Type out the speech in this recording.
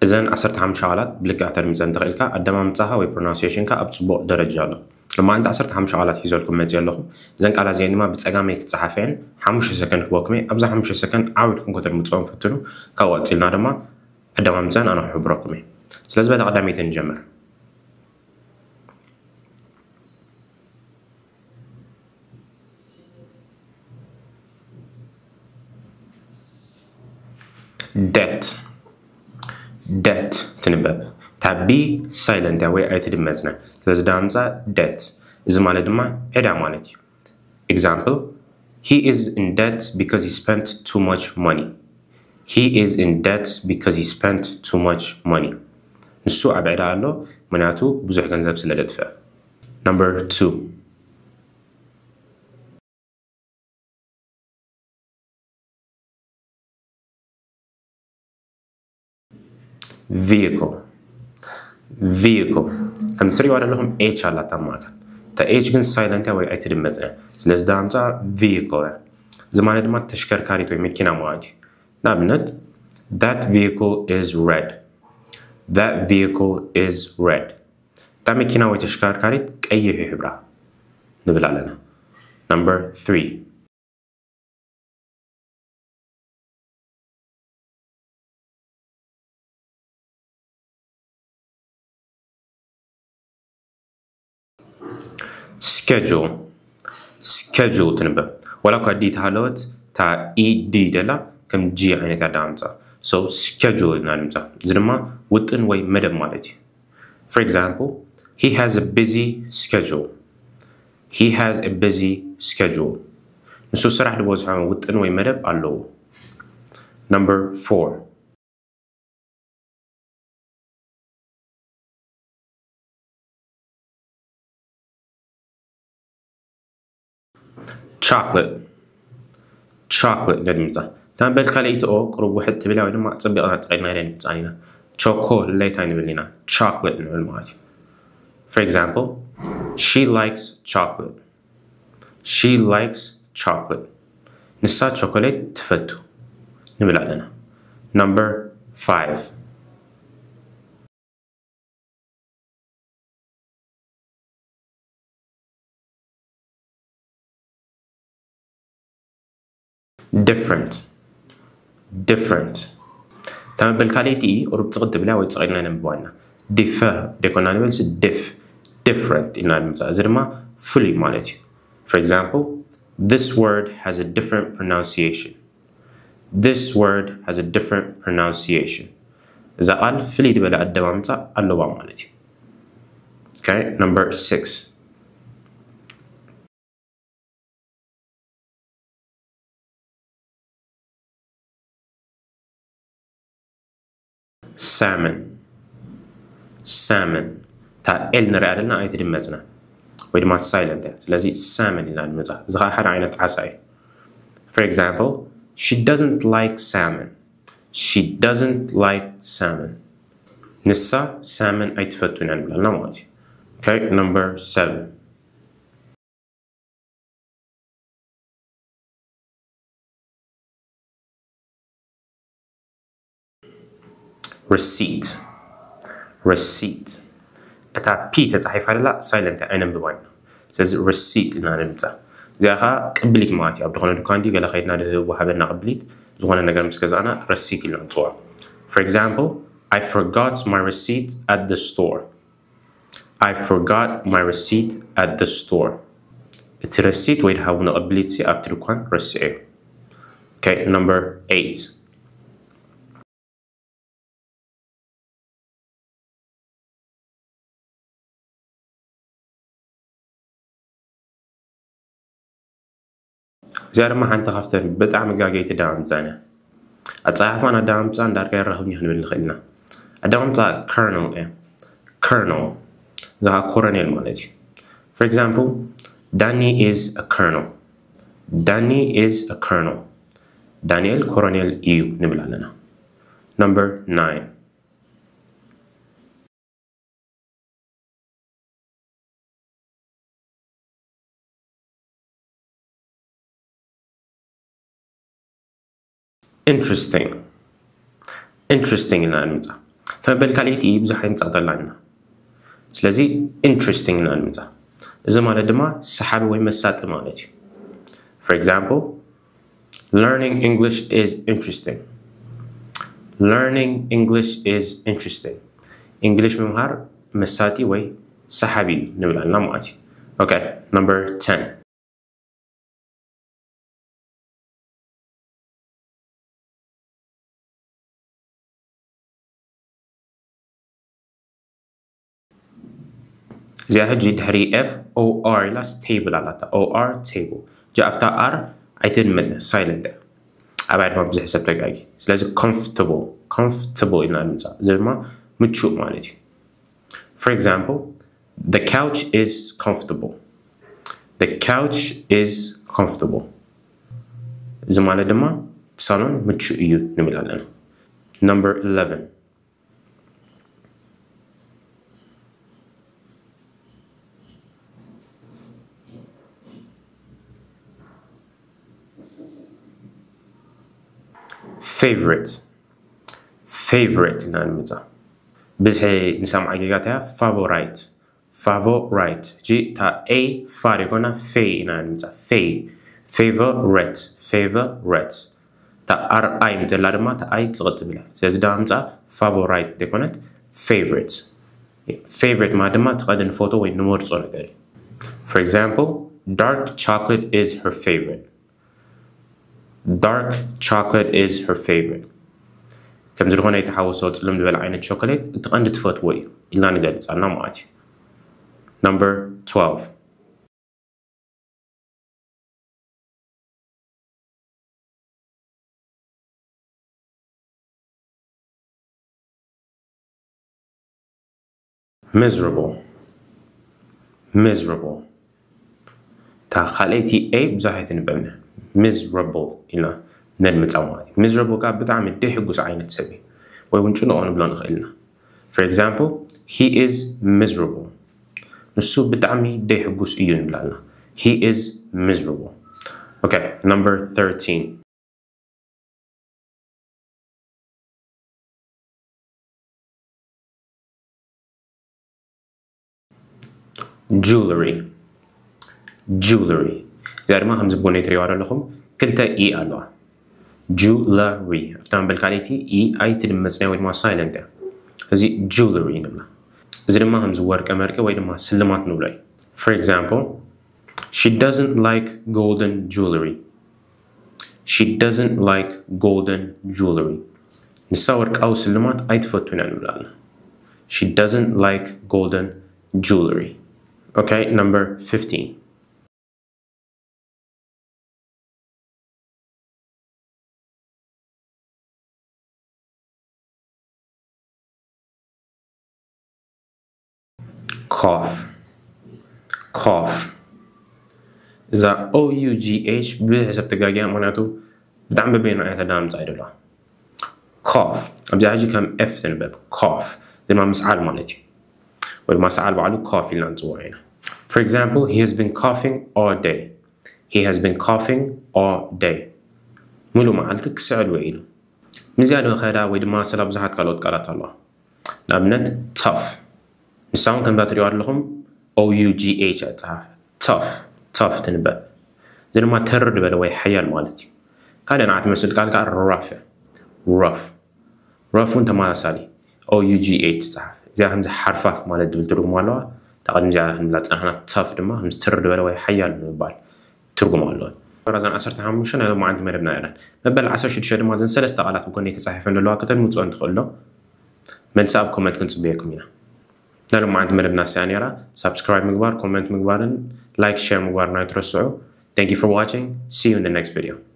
እዘን ዓሰርተ ሓሙሽተ ቃላት ብልክዕ ተድምፀን ተኽእልካ ኣደማምፃኻ ወይ ፕሮናንሲሽንካ ኣብ ፅቡቕ ደረጃ ኣሎ። ሎማዓንቲ ዓሰርተ ሓሙሽተ ቃላት ሒዘልኩም መፅእ ኣለኹ። እዘን ቃላት እዚአን ድማ ብፀጋመይ ክፀሓፈየን ሓሙሽተ ሰከንድ ክበኩመ። ኣብዛ ሓሙሽተ ሰከንድ ዓው ኢልኩም ከተድምፅኦም ፈትኑ። ካብ ቀፂልና ድማ ኣደማምፀን ኣነ ክሕብረኩም እየ። ስለዚ በታ ቀዳመይቲ ንጀምር። ደት ደት ትንበብ። እታ ቢ ሳይለንት እያ ወይ ኣይትድመፅን። ስለዚ ዳምፃ ደት፣ እዚ ማለት ድማ ዕዳ ማለት እዩ። Example: He is in debt because he spent too much money. He is in debt because he spent too much money. ንሱ ኣብ ዕዳ ኣሎ፣ ምክንያቱ ብዙሕ ገንዘብ ስለ ዘጥፍአ። Number two. Vehicle. Vehicle. ከም ትሪእዋ ዘለኹም ኤች ኣላታ ኣብ ማእከል። እታ ኤች ግን ሳይለንት እያ ወይ ኣይትድመፅን እያ። ስለዚ ዳምፃ ቪይክል እያ። እዚ ማለት ድማ ተሽከርካሪት ወይ መኪና ማለት እዩ። ንኣብነት: That vehicle is red. That vehicle is red. እታ መኪና ወይ ተሽከርካሪት ቀይሕ እዩ ሕብራ ንብል ኣለና። Number three. Schedule. Schedule ትንበብ። ዋላ እኳ ዲ ተሃለወት፣ እታ ኢ ዲ ደላ ከም ጂ ዓይነት ኣዳምፃ። So schedule ኢልና ንምፃ። እዚ ድማ ውጥን ወይ መደብ ማለት እዩ። For example: He has a busy schedule. He has a busy schedule. ንሱ ስራሕ ዝበዝሖ ውጥን ወይ መደብ ኣለዎ። Number four. Chocolate. Chocolate ነድምፃ። እታ በል ካልኣይቲ ኦ ቁሩብ ውሕድ ትብል እያ ወይ ድማ ፀቢቕና ፀቒጥና ኢለ ንምፃን ኢና። ቾኮሌት ኣይንብል ኢና፣ ቻኮሌት ንብል ማለት እዩ። For example: She likes chocolate. She likes chocolate. ንሳ ቸኮሌት ትፈቱ ንብል ኣለና። Number five. Different. Different. እታ መበል ካልኣይቲ ቁሩብ ፅቕጥ ትብል እያ ወይ ፅቕ ኢልና ነንብባ ኢና። ዲፈ ደይኮና ንብል ሲ ዲፍ፣ ዲፍረንት ኢልና ንምፃእ። እዚ ድማ ፍሉይ ማለት እዩ። For example: This word has a different pronunciation. This word has a different pronunciation. እዛ ቃል ፍልይ ዝበለ ኣደማምፃ ኣለዋ ማለት እዩ። Okay, number six. Salmon. Salmon. እታ ኤል ንሪኣ ዘለና ኣይትድመፅና ወይ ድማ ሳይለንት እያ። ስለዚ ሳመን ኢልና ንምፃ። እዚ ከዓ ሓደ ዓይነት ዓሳ እዩ። For example: She doesn't like salmon. She doesn't like salmon. ንሳ ሳመን ኣይትፈቱን እያ ንብለና ማለት እዩ። Okay, number seven. Receipt. Receipt. እታ ፒ ተፃሒፋ ደላ ሳይለንት ኣይነንብባን። ስለዚ ሪሲት ኢልና ንምፃ። እዚኣ ከዓ ቅብሊት ማለት እዩ። ኣብ ዝኾነ ድኳን ድዩ ገለ ከይድና ዝወሃበና ቅብሊት፣ ዝኾነ ነገር ምስ ገዛእና ሪሲት ኢልና ንፅዋ። For example: I forgot my receipt at the store. I forgot my receipt at the store. እቲ ረሲት ወይ ድሃቡነ ቅብሊት ሲ ኣብቲ ድኳን ረስዐ እዩ። Okay, number eight. እዚኣ ድማ ሓንቲ ካብተን ብጣዕሚ ጋገይቲ ኣደማምፃን እያ። ኣፀሓሕፋን ኣደማምፃን ዳርጋ የራኽብኒ ክንብል ንኽእል ኢና። ኣደማምፃ ከርነል እያ። ከርነል፣ እዚ ከዓ ኮረኔል ማለት እዩ። For example: Danny is a colonel. Danny is a colonel. ዳንኤል ኮረኔል እዩ ንብል ኣለና። Number nine. Interesting. Interesting ኢልና ንምፃ። መበል ካልኣይቲ ኢ ብዙሕ ኣይንጻጠላና። ስለዚ interesting ኢና ንምጻ። እዚ ማለት ድማ ሰሓቢ ወይ መሳጢ ማለት እዩ። For example, learning English is interesting. Learning English is interesting. English ምምሃር መሳጢ ወይ ሰሓቢ እዩ ንብል ኣለና ማለት እዩ። Okay, number ten. እዚኣ ሕጂ ድሕሪ F O R ኢላ stable ኣላታ። O R table። እዚኣ ኣብታ R ኣይትድመጥን፣ silent እያ። ኣብኣ ድማ ብዙሕ ሰብ ተጋጊ። ስለዚ comfortable፣ comfortable ኢልና ንምጻእ። እዚ ድማ ምቹእ ማለት እዩ። For example, the couch is comfortable. The couch is comfortable. እዚ ማለት ድማ ሳሎን ምቹእ እዩ ንብል ኣለና። Number eleven. Favorite. Favorite ኢልና ንምጻእ። ብዝሒ ንሰምዓ ጌጋታ እያ። Favorite. Favorite። ሕጂ እታ A ፋ ደይኮና፣ ፌ ኢና ንምጻእ። ፌ። Favorite። Favorite። እታ R I ምስ ዘላ ድማ እታ I ጽቕጥ ትብል እያ። ስለዚ ደኣ ምጻእ favorite ደይኮነት፣ favorite። Favorite ማለት ድማ እቲ ቀንዲ ንፈትዎ ወይ ንመርጾ ነገር እዩ። For example, dark chocolate is her favorite. Dark chocolate is her favorite. ከምዚ ዝኾነ የተሓወሶ ጽልም ዝበለ ዓይነት ቸኮሌት እቲ ቀንዲ ትፈትዎ እዩ ኢልና ንገልጽ ኣለና ማለት እዩ። Number twelve. Miserable. Miserable. እታ ካልኣይቲ A ብዙሕ ኣይትንበብን። Miserable ኢልና ነድምጻ ማለት እዩ። Miserable ከኣ ብጣዕሚ ደይሕጉስ ዓይነት ሰብ እዩ። ወይ እውን ጭኑቕ ንብሎ ንኽእል ኢና። For example, he is miserable. ንሱ ብጣዕሚ ደይሕጉስ እዩ ንብል ኣለና። He is miserable. Okay, number thirteen. Jewelry. Jewelry. እዚኣ ድማ ከምዚ ብጎነይ ትሪእዋ ዘለኹም ክልተ E ኣለዋ። Jewelry። ኣብታ መበል ካልኣይቲ E ኣይትድመጽን ወይ ድማ silent እያ። እዚ jewelry ንብላ። እዚ ድማ ከምዚ ወርቀ መርቂ ወይ ድማ ስልማት ንብሎ እዩ። For example, she doesn't like golden jewelry. She doesn't like golden jewelry. ንሳ ወርቃዊ ስልማት ኣይትፈቱን እያ ንብል ኣለና። She doesn't like golden jewelry. Okay, number fifteen. Cough. Cough. እዛ O U G H ብዙሕ ሰብ ተጋጊያ፣ ምኽንያቱ ብጣዕሚ በበይኑ ዓይነት ኣዳምጻ ይደልዋ። Cough። ኣብዚኣ ሕጂ ከም F ትንበብ። Cough ድማ ምስዓል ማለት እዩ። ወይ ድማ ሰዓል ባዕሉ cough ኢልና ንጽውዖ ኢና። For example, he has been coughing all day. He has been coughing all day. ሙሉእ መዓልቲ ክስዕል ውዒሉ። ንዚኣ ዶ ከዳ ወይ ድማ ስላ ብዙሓት ካልኦት ቃላት ኣለዋ። ንኣብነት tough። ንሳ እውን ከምዛ ትሪእዋ ኣለኹም O U G H እያ ትጽሓፍ። Tough፣ tough ትንበብ። እዚ ድማ ተር ዝበለ ወይ ሓያል ማለት እዩ። ካልእ ንዓ ትመስል ቃል ከዓ rough እያ። Rough። Rough እውን ተመሳሳሊ O U G H ትጽሓፍ። እዚኣ ከምዚ ሓርፋፍ ማለት ዝብል ትርጉም ኣለዋ። እታ ቅድሚ እዚኣ ክንብላ ዝጸናሕና tough ድማ ከምዚ ትር ዝበለ ወይ ሓያል ንምባል ትርጉም ኣለዎ። እዘን ዓሰርተ ሓሙሽተ ናይ ሎማዓንቲ መደብና እየን። መበል ዓሰርተ ሽዱሽተ ድማ እዘን ሰለስተ ቃላት ብጎኒ ተጻሒፈን ዘለዋ ከተድምጽኦን ትኽእሉ ዶ? መልሲ ኣብ ኮመንት ክንጽበየኩም ኢና። ናይ ሎማዓንቲ መደብና እዚኣ ነይራ። ሳብስክራይብ ምግባር፣ ኮመንት ምግባርን ላይክ፣ ሼር ምግባርን ኣይትረስዑ። Thank you for watching. See you in the next video.